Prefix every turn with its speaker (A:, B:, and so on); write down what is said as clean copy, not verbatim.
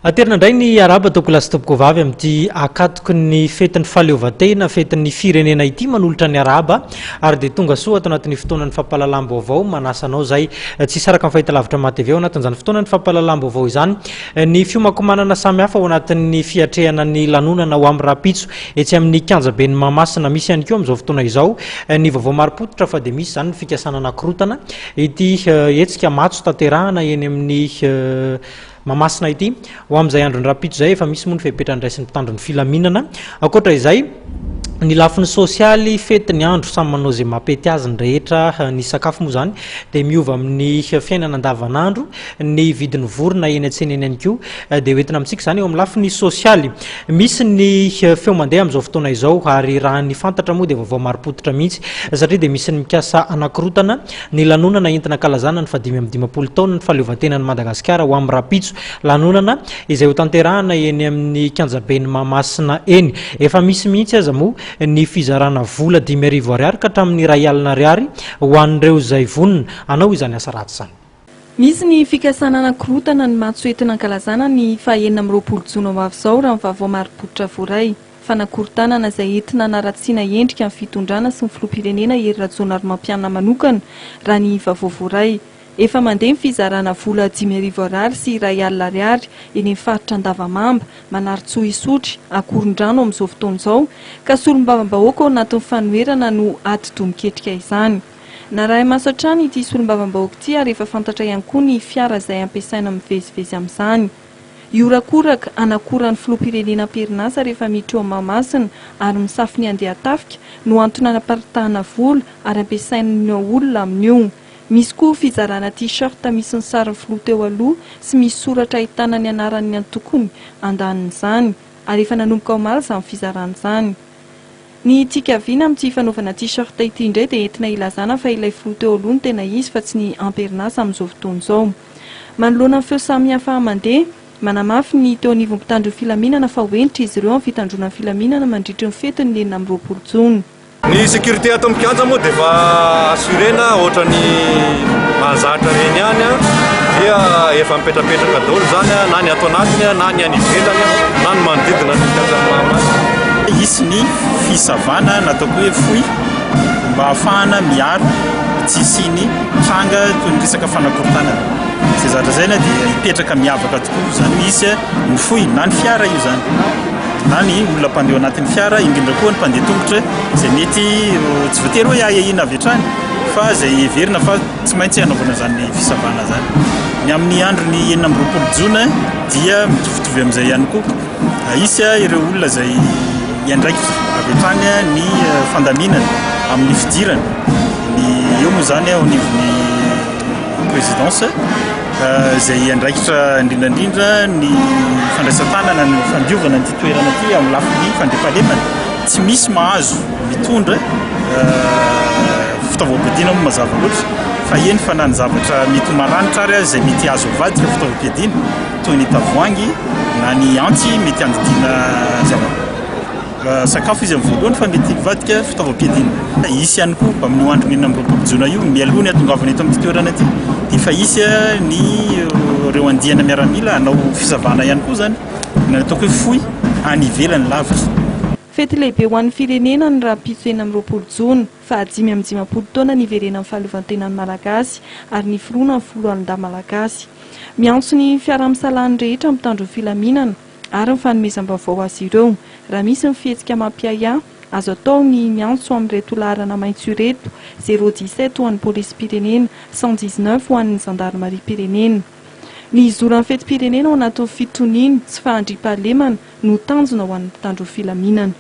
A: Aterina indray ny arahaba tompokolahy sy tompokovavy amin'ity akatoky ny fetin'ny fahaleovantena, fetin'ny firenena ity. Manolotra ny arahaba ary dia tonga soa ato anatin'ny fotoanan'ny fampahalalam-baovao. Manasa anao izay tsy hisaraka amin'ny fahitalavitra MATV ao anatin'izany fotoanan'ny fampahalalam-baovao izany. Ny fiomankomanana samihafa ao anatin'ny fiatrehana ny lanonana ho amin'ny rahampitso etsy amin'ny kianjaben'i Mahamasina. Misy ihany koa amin'izao fotoana izao ny vaovao marim-pototra fa dia misy izany ny fikasana hanakorotana ity hetsika matso tanterahana eny amin'ny Mahamasina ity. Ho amin'izay andron'ny rahampitso izay, efa misy moa ny fepetra ndraisin'ny mpitandro ny filaminana. Ankoatra izay, ny lafiny sosialy, fety ny andro, samy manao izay mampety azy ny rehetra. Ny sakafo moa izany dia miova amin'ny fiainana andavanandro, ny vidin'ny vorona eny an-tsena eny ihany koa dia hoentina amintsika izany eo amin'ny lafiny sosialy. Misy ny feo mandeha amin'izao fotoana izao ary raha ny fantatra moa dia vaovao marim-pototra mihitsy satria dia misy ny mikasa hanakorotana Ny lanonana entina ankalazana ny faha-55 taonan'ny fahaleovantenan'i Madagasikara ho amin'ny rahampitso. Lanonana izay hotanterahana eny amin'ny kianjaben'i Mahamasina eny. Efa misy mihitsy aza moa ny fizarana vola 5000 ariary ka hatramin'ny 1000 ariary ho an'ireo izay vonona hanao izany asa ratsy izany.
B: Misy ny fikasana hanakorotana ny matso entina ankalazana ny faha 26 jona ho avy izao raha ny vaovao marim-pototra voaray. Fanakorontanana izay entina hanaratsiana endrika ny fitondrana sy ny filoham-pirenena Hery Rajaonarimampianina manokana, raha ny vaovao voaray. Efa mandeha ny fizarana vola 5000 ariary sy 1000 ariary eny amin'ny faritra Andavamamba, Manarintsoa Isotry, Akorondrano amin'izao fotoana izao, ka solombavambahoaka ao anatin'ny fanoherana no atidoha miketrika izany. Narahi-maso hatrany ity solombavambahoaka ity ary efa fantatra ihany koa ny fiara izay ampiasaina mivezivezy amin'izany. Hihorakoraka hanakoran'ny filoham-pirenena am-perinasa rehefa miditra eo Mahamasina ary misafo ny handeha tafika no antony hanaparitahana vola ary ampiasain'ny olona amin'io. Misy koa fizarana t-shirt misy ny sarin'ny filoha teo aloha sy misy soratra ahitana ny anaran'ny antokony andanin'izany ary efa nanomboka omaly izany fizarana izany. Ny tiaka-vina amin'ity fanaovana t-shirt ity indray dia entina hilazana fa ilay filoha teo aloha no tena izy fa tsy ny am-perinasa amin'izao fotoana izao. Manoloana ny feo samihafa mandeha, manamafy ny teo anivon'ny mpitandro ny filaminana fa ho hentitra izy ireo amin'ny fitandroana ny filaminana mandritry ny fetin'ny 26 jona.
C: Ny sécurité ato amin'ny kianja moa dia efa assurena ohatran'ny mahazatra ireny ihany dia efa mipetrapetraka daholo izany na ny ato anatiny na ny any ivelany na ny manodidina ny kianjan'i Mahamasina.
D: Hisy ny fisavana nataoko hoe fohy mba hahafahana miaro tsy hisian'ny tranga toy ny resaka fanakorontanana. Izay zavatra izay dia hipetraka miavaka tokoa izany hoe hisy ny fohy na ny fiara io izany na ny olona mpandeha ao anatin'ny fiara indrindra koa ny mpandeha tongotra izay mety tsy voatery hoe ahiahiana avy hatrany fa izay heverina fa tsy maintsy hanaovana izany fisavana izany. Ny amin'ny andron'ny 26 jona dia mitovitovy amin'izay ihany koa. Hisy ireo olona izay hiandraikitra avy hatrany ny fandaminana amin'ny fidirana ny eo moa izany ao anivon'ny présidence izay hiandraikitra indrindra indrindra ny fandraisan-tanana ny fandiovana ity toerana ity amin'ny lafiny fandriampahalemana. Tsy misy mahazo mitondra fitaovam-piadiana moa mazava loatra fa eny fa na ny zavatra mety ho maranitra ary aza izay mety azo avadika fitaovam-piadiana toy ny tavoahangy na ny antsy mety handidiana zava sakafo izy amin'ny voalohany fa mety hivadika fitaovam-piadiana. Hisy ihany koa amin'io andro 26 jona io, mialoha ny hahatongavana eto amin'ity toerana ity dia efa hisy ny ireo andiana miaramila hanao fisavana ihany koa izany na ataoko hoe fohy any ivelany lavitra.
B: Fety lehibe ho an'ny firenena ny rahampitso 26 jona, faha 55 taona niverenan'ny fahaleovantenan'ny Malagasy ary niforonan'ny foloalindahy malagasy. Miantso ny fiaraha-misalahin'ny rehetra mitandro ny filaminana ary ny fanomezam-baovao azy ireo. Raha misy ny fihetsika mampiahiahy, azo atao ny miantso amin'ireto laharana maitso ireto, zéro dix-sept ho an'ny polisim-pirenena, 119 ho an'ny zandarimariam-pirenena. Ny hizoran'ny fetim-pirenena ao anatin'ny fitoniana sy fahandriampahalemana no tanjona ho an'ny mpitandro ny filaminana.